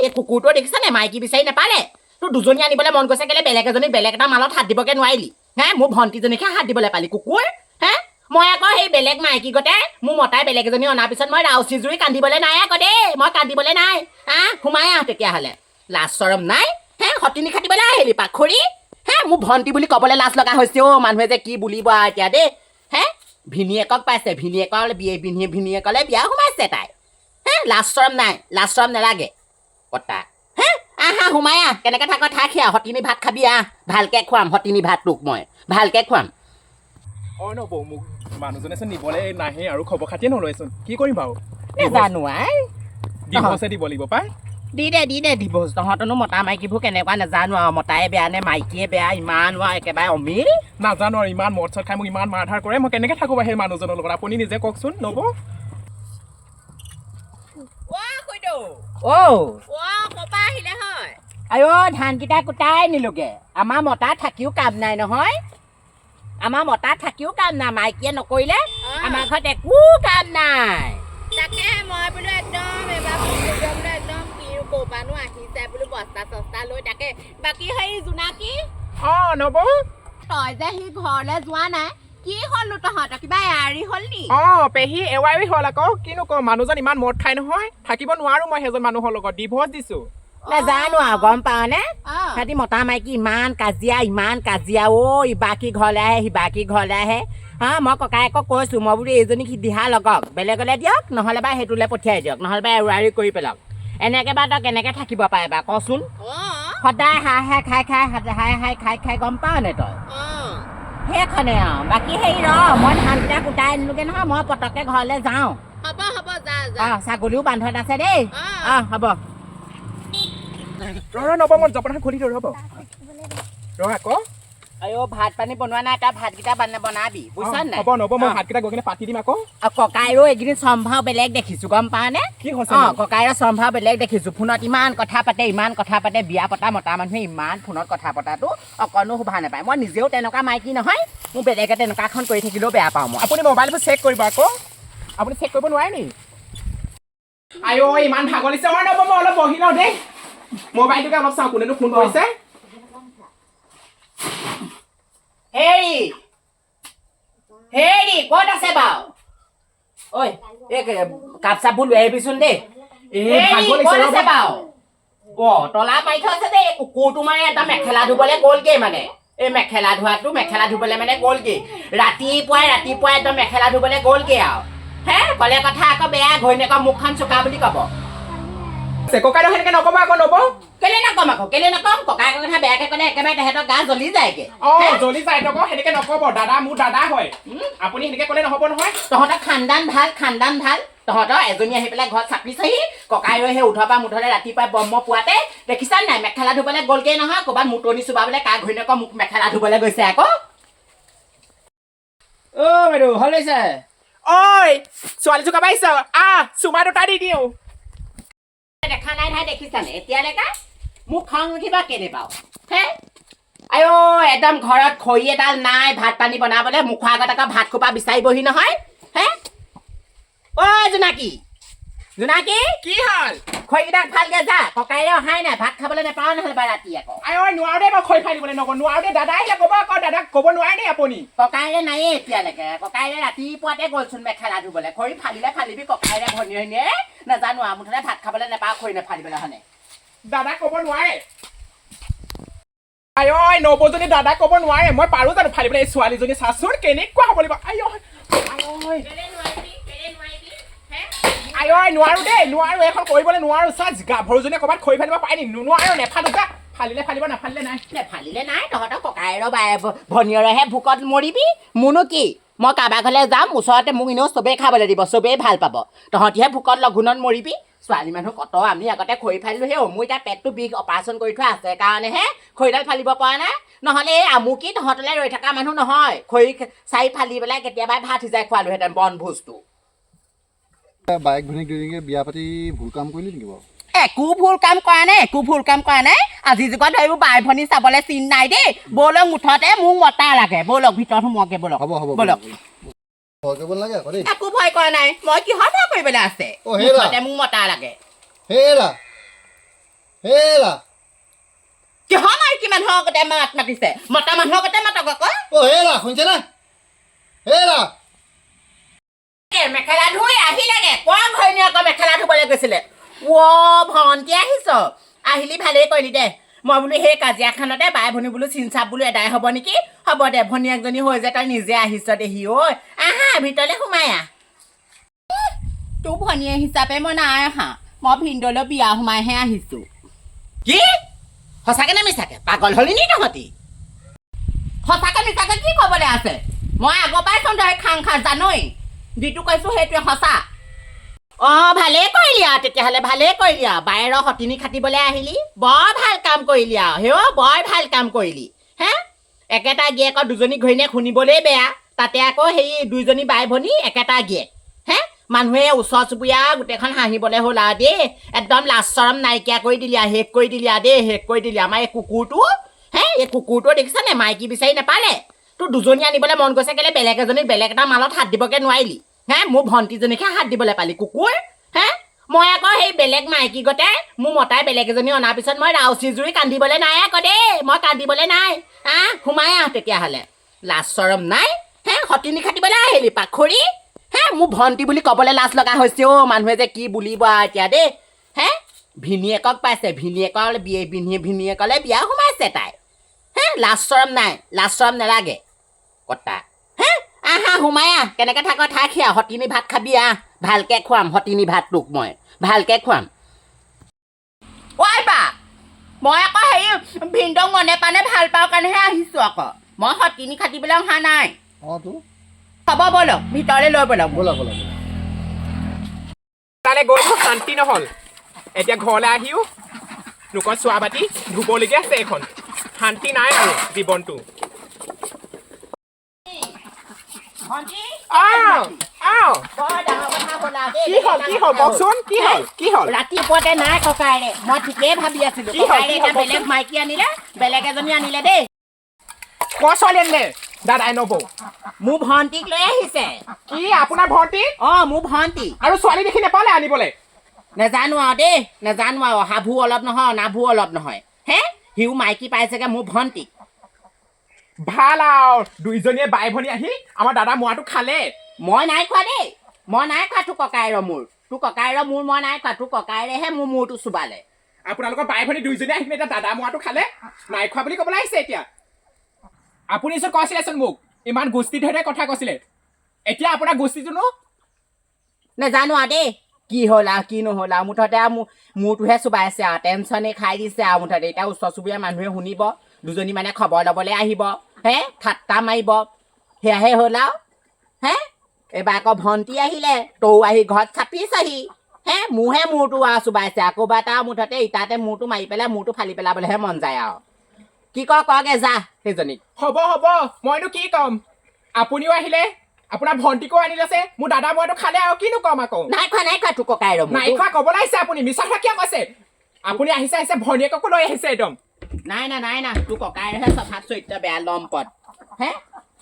এই কুকুৰটো দেখিছা নে, মাইকী বিচাৰি নাপালে। তোৰ দুজনী আনিবলৈ মন গৈছে কেলে? বেলেগ এজনী, বেলেগ এটা মালত হাত দিবগে নোৱাৰিলি হে? মোৰ ভণ্টিজনীকহে হাত দিবলৈ পালি কুকুৰ হে। মই আকৌ সেই বেলেগ মাইকী গতে মোৰ মতাই বেলেগ এজনী অনাৰ পিছত মই ৰাউচি জুৰি কান্দিবলৈ নাই আকৌ দেই, মই কান্দিবলৈ নাই। আহ, সোমাই আহ তেতিয়াহ'লে। লাজ চৰম নাই হে? সতিনী খাটিবলৈ আহিলি পাখৰি হে? মোৰ ভণ্টি বুলি ক'বলৈ লাজ লগা হৈছে অ'। মানুহে যে কি বুলিব আৰু এতিয়া দেই হে। ভিনীয়েকক পাইছে, ভিনীয়েকৰ বিয়ে ভিনীয়েকলে বিয়া সোমাইছে তাই হে। লাজ চৰম নাই, লাজ চৰম নালাগে কটা হে। আহা, সোমাই আহ। কেনেকে থাক থাক। সেয়া সতিনী ভাত খাবি, আহ। ভালকে খুৱাম সতিনী ভাত তোক মই ভালকে খুৱাম। অ নবৌ, মোক মানুহজনেচোন নিবলৈ নাহে আৰু খবৰ খাতিয়ে নলয়চোন। কি কৰিম বাৰু? নেজানো আই। ডিভ'ৰ্চে দিব লাগিব পাই। দি দে, দি দে ডিভ'ৰ্চ। তহঁতনো মতা মাইকীবোৰ কেনেকুৱা নাজানো আৰু, মতাই বেয়া নে মাইকীয়ে বেয়া, ইমান আৰু একেবাৰে অমিল। নাজানো আৰু, ইমান মদ চদ খাই মোক ইমান মাৰ ধৰ কৰে। মই কেনেকৈ থাকোঁ বাৰু সেই মানুহজনৰ লগত? আপুনি নিজে কওকচোন নবৌ। অ' আইঅ, ধানকেইটা কুটাই নিলোগে। আমাৰ মতা থাকিও কাম নাই নহয়, আমাৰ মতা থাকিও কাম নাই। মাইকীয়ে নকৰিলে আমাৰ ঘৰত একো কাম নাই। তাকে মই বোলো একদম এবাৰ ফোন কৰিব বোলো, একদম কি ক'ৰপানো আহিছে বোলো বস্তা চস্তা লৈ। তাকে বাকী হেৰি জোনাকী। অ নবৌ। তই যে সি ঘৰলৈ যোৱা নাই, কি হ'লনো তহঁতৰ? কিবা এৰাৰি হ'ল নি? অ পেহী, এৱাৰি হ'ল আকৌ। কিনো কওঁ, মানুহজন ইমান মদ খাই নহয়, থাকিব নোৱাৰো মই সেইজন মানুহৰ লগত, ডিভ'ৰ্চ দিছোঁ। নাজানো আৰু, গম পাৱনে? অ। সিহঁতি মতা মাইকী ইমান কাজিয়া, ইমান কাজিয়া অ'। ইবাকী ঘৰলৈ আহে, সিবাকী ঘৰলৈ আহে। হা, মই ককায়েকক কৈছোঁ, মই বোলো এইজনীক দিহা লগক, বেলেগলৈ দিয়ক, নহ'লে বা সেইটোলৈ পঠিয়াই দিয়ক, নহ'লে বা এৰুৱাৰি কৰি পেলাওক। এনেকৈ বা তই কেনেকৈ থাকিব পাৰে বা কচোন? অ। সদায় হাই হাই খাই খাই, হাই হাই খাই খাই, গম পাৱ নে তই? অ। সেইখনে আৰু। বাকী হেৰি ৰ, মই ধানকেইটা কুটাই আনিলোগে নহয়, মই পটককৈ ঘৰলৈ যাওঁ। হ'ব হ'ব, যা যা। অঁ, ছাগলীও বান্ধত আছে দেই। অ। অঁ, হ'ব। ৰ ৰ নবৌ, মই জপনাখন খুলি দিওঁ, ৰ'ব, ৰ আকৌ। আইঅ, ভাত পানী বনোৱা নাই, তই ভাতকেইটা বনাবি, বুজিছ নাই? হ'ব নবৌ, মই ভাতকেইটা গৈ কিনে পাতি দিম আকৌ। আৰু ককাইৰো এইকেইদিন সম্ভাৱ বেলেগ দেখিছো, গম পাৱনে? কি হৈছে? অঁ, ককাইৰ সম্ভাৱ বেলেগ দেখিছো। ফোনত ইমান কথা পাতে, ইমান কথা পাতে। বিয়া পতা মতা মানুহে ইমান ফোনত কথা পতাটো অকণো শোভা নাপায়। মই নিজেও তেনেকুৱা মাইকী নহয়, মোৰ বেলেগে তেনেকুৱাখন কৰি থাকিলেও বেয়া পাওঁ মই। আপুনি মোবাইলবোৰ চেক কৰিব আকৌ। আপুনি চেক কৰিব নোৱাৰে নি? আইঅ, ইমান ভাগৰ লাগিছে। অ নবৌ, মই অলপ বহি লওঁ দেই। মোবাইলটোকে অলপ চাওঁ, কোনেনো ফোন কৰিছে। হেৰি হেৰি, ক'ত আছে বাৰু? ঐ, এই কাপ চাপবোৰ লৈ আহিবিচোন দেই। এই হেৰি, ভাগৰ ক'ত লাগিছে, আছে ৰ'ব। বাৰু? অ, তলা মাৰি থোৱা আছে দেই। এই কুকুৰটো মানে এটা মেখেলা ধুবলৈ গ'লগৈ মানে। এই মেখেলা ধোৱাটো, মেখেলা ধুবলৈ মানে গ'লগৈ। ৰাতিপুৱাই ৰাতিপুৱাই একদম মেখেলা ধুবলৈ গ'লগৈ আৰু হে। ক'লে কথা আকৌ বেয়া, ঘৈণীয়েকৰ মুখখন চোকা বুলি ক'ব। ককাইদেউ, সেনেকে নক'ব আকৌ নবৌ। কেলে নকম আকৌ, কেলে নকম? ককায়েকৰ কথা বেয়াকে ক'লে একেবাৰে তেহেঁতৰ গা জ্বলি যায়গে। অ, জ্বলি যায় আকৌ। সেনেকে নক'ব, দাদা মোৰ দাদা হয়। আপুনি সেনেকে ক'লে নহ'ব নহয়। তহঁতৰ খানদান ভাল, খানদান ভাল তহঁতৰ। এজনী আহি পেলাই ঘৰত চাপিছেহি। ককাই সেই উধৰ পৰা মুধলে ৰাতিপুৱাই ব্ৰহ্ম পুৱাতে দেখিছা নাই, মেখেলা ধুবলৈ গ'লগৈ নহয় ক'ৰবাত মুতনি চুবাবলৈ। কাৰ ঘৈণীয়েকৰ মোক মেখেলা ধুবলৈ গৈছে আকৌ। অ বাইদেউ, ভাল লাগিছে। ঐ ছোৱালী, জোকাব আহিছ? আহ, চুমা দুটা দি দিওঁ। দেখা নাই নহয়, দেখিছানে এতিয়ালৈকে? মোক খং উঠিব কেলে বাৰু হে? আইঅ, একদম ঘৰত খৰি এডাল নাই ভাত পানী বনাবলৈ। মুখৰ আগত আকৌ ভাত খোপা বিচাৰিবহি নহয় হে। ঐ জোনাকী, জোনাকী! কি হ'ল? খৰিকেইটা ভালকে যা, ককাইৰে অহাই নাই, ভাত খাবলৈ নাপাওঁ নহ'লে বা ৰাতি আকৌ। আই ঐ, নোৱাৰো দেই মই খৰি ফালিবলৈ, নকওঁ, নোৱাৰো দেই। দাদা আহিলে ক'ব আকৌ, দাদাক ক'ব নোৱাৰে দেই আপুনি। ককাইৰে নায়ে এতিয়ালৈকে। ককাইৰে ৰাতিপুৱাতে গ'লচোন মেখেলা ধুবলৈ। খৰি ফালিলে ফালিবি ককাইৰে ভনীয়ে, নাজানো আৰু, মুঠতে ভাত খাবলৈ নাপাওঁ খৰি নাফালিবলৈ হ'লে। দাদা ক'ব নোৱাৰে। আই ঐ নবৌজনী, দাদা ক'ব নোৱাৰে। মই পাৰো জানো ফালিবলৈ? এই ছোৱালীজনী চাচোন, কেনেকুৱা হ'ব লাগিব। আই ঐ, আই ঐ, আই ঐ, নোৱাৰো দেই, নোৱাৰো, এইখন কৰিবলৈ নোৱাৰো। চা, গাভৰুজনীয়ে ক'ৰবাত খৰি ফালিব পাই নি? নোৱাৰো, নেফালো যা। ফালিলে ফালিব, নাফালিলে নাই। নেফালিলে নাই, তহঁতৰ ককায়েৰৰ বাই ভনীয়ৰহে ভোকত মৰিবি। মোৰনো কি? মই কাৰোবাৰ ঘৰলৈ যাম ওচৰতে, মোক এনেও চবেই খাবলৈ দিব, চবেই ভাল পাব। তহঁতিহে ভোকত লঘোণত মৰিবি। ছোৱালী মানুহ কত আমি আগতে খৰি ফালিলোঁ। সেই মোৰ এতিয়া পেটটো বিষ, অপাৰেশ্যন কৰি থোৱা আছে কাৰণেহে খৰিডাল ফালিব পৰা নাই। নহ'লে এই আমুকি তহঁতলৈ ৰৈ থকা মানুহ নহয়, খৰি চাৰি ফালি পেলাই কেতিয়াবাই ভাত সিজাই খোৱালোহেঁতেন বনভোজটো। বায়েক ভনীয়েক দুজনীকে বিয়া পাতি ভুল কাম কৰিলি নেকি বাৰু? একো ভুল কাম কৰা নাই, একো ভুল কাম কৰা নাই। আজিৰ যুগত এইবোৰ বাই ভনী চাবলৈ চিন নাই দেই। ব'লক, মুঠতে মোক মতা লাগে। ব'লক, ভিতৰত সোমোৱাগে ব'লক। হ'ব হ'ব। ব'লক। ভয় কৰিব নালাগে আকৌ দেই। একো ভয় কৰা নাই মই, কিহৰ ভয় কৰিবলৈ আছে? অ, হেৰা। মুঠতে মোক মতা লাগে। হেৰা। হেৰা। কিহৰ মাইকী মানুহৰ আগতে মাত মাতিছে? মতা মানুহৰ আগতে মাতক আকৌ। অ' হেৰা, শুনিছেনে? হেৰা। মেখেলা ধুই আহিলেগে। কোৱা, ঘৈণীয়েকৰ মেখেলা ধুবলৈ গৈছিলে। অ' ভণ্টি, আহিছ? আহিলি, ভালেই কৰিলি দে। মই বোলো সেই কাজিয়াখনতে বাই ভনী বোলো চিন চাপ বোলো এদাই হ'ব নেকি। হ'ব দে, ভনীয়েকজনী হৈ যে তই নিজে আহিছ দেহি। ঐ, আহা, ভিতৰলৈ সোমাই আহ। তোৰ ভনীয়ে হিচাপে মই নাই অহা, মই ভিনদেউলৈ বিয়া সোমাইহে আহিছো। কি? সঁচাকে নে মিছাকে? পাগল হলি নি তহঁতি? সঁচাকে মিছাকে কি ক'বলৈ আছে? মই আগৰ পৰাই চোন ধৰি খাং খা জানোৱেই, যিটো কৈছো সেইটোৱে সঁচা। অ' ভালেই কৰিলি আৰু তেতিয়াহ'লে, ভালেই কৰিলি আৰু। বায়েৰৰ সতিনী খাটিবলৈ আহিলি, বৰ ভাল কাম কৰিলি আৰু। হেঅ', বৰ ভাল কাম কৰিলি হে। একেটা গিয়েকৰ দুজনী ঘৈণীয়েক শুনিবলৈই বেয়া, তাতে আকৌ সেই দুইজনী বাই ভনী একেটা গিয়েক হে। মানুহে ওচৰ চুবুৰীয়া গোটেইখন হাঁহিবলৈ হ'ল আৰু দেই। একদম লাজ চৰম নাইকিয়া কৰি দিলি আৰু, শেষ কৰি দিলি আৰু দেই, শেষ কৰি দিলি। আমাৰ এই কুকুৰটো হে, এই কুকুৰটো দেখিছানে, মাইকী বিচাৰি নাপালে। তোৰ দুজনী আনিবলৈ মন গৈছে কেলে? বেলেগ এজনীক বেলেগ এটা মালত হাত দিবগে নোৱাৰিলি হে? মোৰ ভণ্টিজনীকহে হাত দিবলৈ পালি কুকুৰ হে। মই আকৌ সেই বেলেগ মাইকী গতে মোৰ মতাই বেলেগ এজনী অনাৰ পিছত মই ৰাউচি জুৰি কান্দিবলৈ নাই আকৌ দেই, মই কান্দিবলৈ নাই। আহ, সোমাই আহ তেতিয়াহ'লে। লাজ চৰম নাই হে, সতিনী খাটিবলৈ আহিলি পাখৰি হে। মোৰ ভণ্টি বুলি ক'বলৈ লাজ লগা হৈছে অ'। মানুহে যে কি বুলিব আৰু এতিয়া দেই হে। ভিনীয়েকক পাইছে, ভিনীয়েকৰ বিয়ে ভিনীয়েকলে বিয়া সোমাইছে তাই হে। লাজ চৰম নাই, লাজ চৰম নালাগে কটা হে। আহা, সোমাই আহ। কেনেকে থাক থাক। সেয়া সতিনী ভাত খাবি, আহ। ভালকে খুৱাম সতিনী ভাত তোক, মই ভালকে খুৱাম। ঐ বা, মই আকৌ হেৰি ভিনদেউক মনে প্ৰাণে ভাল পাওঁ কাৰণেহে আহিছো আকৌ, মই সতিনী খাটিবলৈ অহা নাই। অঁ তো। হ'ব, ব'লক, ভিতৰলৈ লৈ ব'লক। ব'লা ব'লা ব'লা। তালৈ গৈ মোৰ শান্তি নহ'ল। এতিয়া ঘৰলৈ আহিও লোকৰ চোৱা বাতি ধুবলগীয়া আছে এইখন। শান্তি নাই আৰু জীৱনটো। ভণ্টি। আও আও। বৰ ডাঙৰ কথা হ'ল আৰু দেই। কি হ'ল? কি হ'ল কওকচোন, কি হ'ল? কি হ'ল? ৰাতিপুৱাতে নাই ককায়েৰে, মই ঠিকেই ভাবি আছিলো। কি হ'ল? ককায়েৰে কি হ'ল এতিয়া বেলেগ কওকচোন? মাইকী আনিলে, বেলেগ এজনী আনিলে দেই। কৰ ছোৱালী আনিলে দাদাই নবৌ? মোৰ ভণ্টিক লৈ আহিছে। কি, আপোনাৰ ভণ্টি? অ, মোৰ ভণ্টি। আৰু ছোৱালী দেখি নাপালে আনিবলৈ? নেজানো আৰু দেই, নেজানো আৰু। হাভু অলপ নহয়, অনাভু অলপ নহয় হে। সিও মাইকী পাইছেগে মোৰ ভণ্টিক। ভাল আৰু, দুইজনীয়ে বাই ভনী আহি আমাৰ দাদা মোৱাটো খালে। মই নাই খোৱা দেই, মই নাই খোৱা। তোৰ ককায়েৰৰ মূৰ, তোৰ ককায়েৰৰ মূৰ মই নাই খোৱা, তোৰ ককায়েৰেহে মোৰ মূৰটো চুবালে। আপোনালোকৰ বাই ভনী দুইজনীয়ে আহি পিনে এতিয়া দাদা মোৱাটো খালে, নাই খোৱা বুলি ক'বলৈ আহিছে এতিয়া। আপুনিচোন কৈছিলেচোন মোক, ইমান গোষ্ঠী ধৰে কথা কৈছিলে, এতিয়া আপোনাৰ গোষ্ঠীটোনো? নেজানো আৰু দেই, কি হ'ল আৰু কি নহ'ল আৰু। মুঠতে আৰু মোৰ মূৰটোহে চুবাইছে আৰু, টেনশ্যনে খাই দিছে আৰু মুঠতে। এতিয়া ওচৰ চুবুৰীয়া মানুহে শুনিব, দুজনী মানে খবৰ ল'বলৈ আহিব হে, ঠাট্টা মাৰিব, সেয়াহে হ'ল আৰু হে। এইবাৰ আকৌ ভণ্টি আহিলে, তৌ আহি ঘৰত চাপিছহি হে, মোৰহে মূৰটো আৰু চুবাইছে আকৌ বা এটা। মুঠতে ইটাতে মূৰটো মাৰি পেলাই মূৰটো ফালি পেলাবলৈহে মন যায় আৰু। কি কয় কগে যা সেইজনীক। হ'ব হ'ব, মইনো কি ক'ম? আপুনিও আহিলে, আপোনাৰ ভণ্টিকো আনি লৈছে, মোৰ দাদা মোৱাটো খালে, আৰু কিনো ক'ম আকৌ? নাই খোৱা, নাই খোৱা তোৰ ককায়েৰৰ নাই মূৰটো। খোৱা ক'বলৈ আহিছে আপুনি। মিছা কথা কিয় কৈছে আপুনি? আহিছে আহিছে, ভনীয়েককো লৈ আহিছে একদম। নাই নাই নাই নাই, তোৰ ককায়েৰহে স্বভাৱ চৰিত্ৰ বেয়া, লম্পট হে।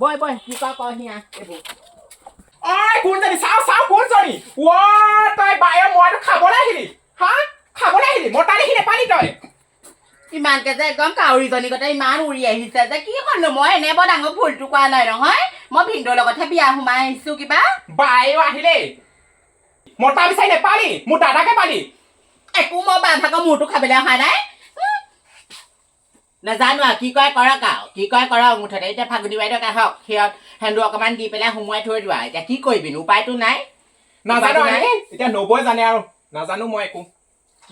বৈ বৈ, কি কয় কহি আহ এইবোৰ। ঐ কোনজনী? চাওঁ চাওঁ কোনজনী। অ তই বায়ৰ মোৱাটো খাবলৈ আহিলি? হা, খাবলৈ আহিলি? মতা দেখি নেপালি তই? ইমানকে যে একদম কাউৰীজনী গতে ইমান উৰি আহিছে যে কি হ'লনো? মই এনে বৰ ডাঙৰ ভুলটো কোৱা নাই নহয়, মই ভিনদেউৰ লগতহে বিয়া সোমাই আহিছো কিবা। বায়ো আহিলেই, মতা বিচাৰি নেপালি, মোৰ দাদাকে পালি। একো মই বা ভাগৰ মূৰটো খাবলৈ অহা নাই। নাজানো আৰু কি কয় কৰক আৰু, কি কয় কৰক। মুঠতে এতিয়া ফাগুনী বাইদেউক আহক, সিহঁত সেন্দুৰ অকণমান দি পেলাই সোমোৱাই থৈ যোৱা। এতিয়া কি কৰিবিনো, উপায়তো নাই। নাজানো। উপায়তো নাই। আনিলে এতিয়া নবৌৱে জানে আৰু, নাজানো মই একো।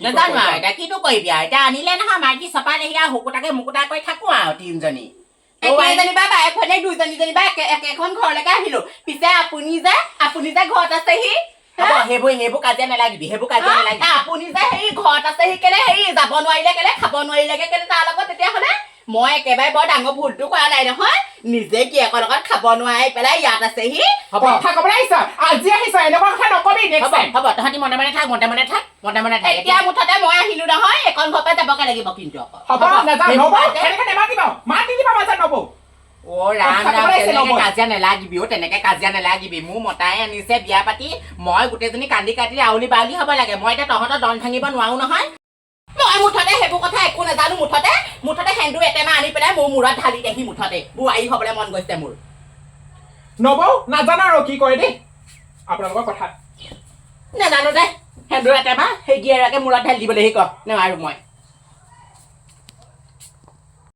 কি কয় নাজানো কয়। আৰু এতিয়া কিনো কৰিবি আৰু। এতিয়া আনিলে নহয় মাইকী, চপালেহি আৰু, শুকুতাকে মুকুতা কৰি থাকো আৰু তিনজনী। এতিয়া যেনিবা বায়েক ভনীয়েক দুজনী যেনিবা একেখন ঘৰলৈকে আহিলো। পিছে আপুনি যে ঘৰত আছেহি? হ'ব, সেইবোৰ সেইবোৰ কাজিয়া নালাগিবি, সেইবোৰ কাজিয়া নালাগিবি। আপুনি যে হেৰি ঘৰত আছেহি কেলে, হেৰি যাব নোৱাৰিলে কেলে, খাব নোৱাৰিলেগে কেলে তাৰ লগত? তেতিয়াহ'লে মই একেবাৰে বৰ ডাঙৰ ভুলটো কৰা নাই নহয়, নিজে গিৰিয়েকৰ লগত খাব নোৱাৰি পেলাই ইয়াত আছেহি। হ'ব। কথা ক'বলৈ আহিছ, আজি আহিছ, এনেকুৱা কথা নকবি নেক্সট হ'ব টাইম। হ'ব, তহঁতি মনে মনে থাক, মনে মনে থাক, মনে মনে থাক। এতিয়া মুঠতে মই আহিলো নহয়, এইখন ঘৰৰ পৰা যাবগে লাগিব কিন্তু আকৌ। হ'ব, নাযাওঁ। সেইবোৰ নবৌ বাদ দে। সেনেকে নেমাতিব, মাত দি দিবা মাজত নবৌ। অ ৰাম কথা ৰাম, ক'বলৈ আহিছে তেনেকে নবৌ। কাজিয়া নালাগিবি অ, তেনেকে কাজিয়া নালাগিবি। মোৰ মতাই আনিছে বিয়া পাতি, মই গোটেইজনী কান্দি কাটি আউলি বাউলি হ'ব লাগে। মই এতিয়া তহঁতৰ দন ভাঙিব নোৱাৰো নহয়। মই মুঠতে মুঠতে মুঠতে সেন্দুৰ এটেমা আনি পেলাই মোৰ মূৰত ঢালি দেহি, মুঠতে বোৱাৰী হ'বলৈ মন গৈছে মোৰ। নবৌ, নাজানো আৰু কি কৰে দেই আপোনালোকৰ কথা। নাজানো দে, সেন্দুৰ এটেমা সেই গিয়েৰাকে মূৰত ঢালি দিবলৈহি ক, নোৱাৰো মই।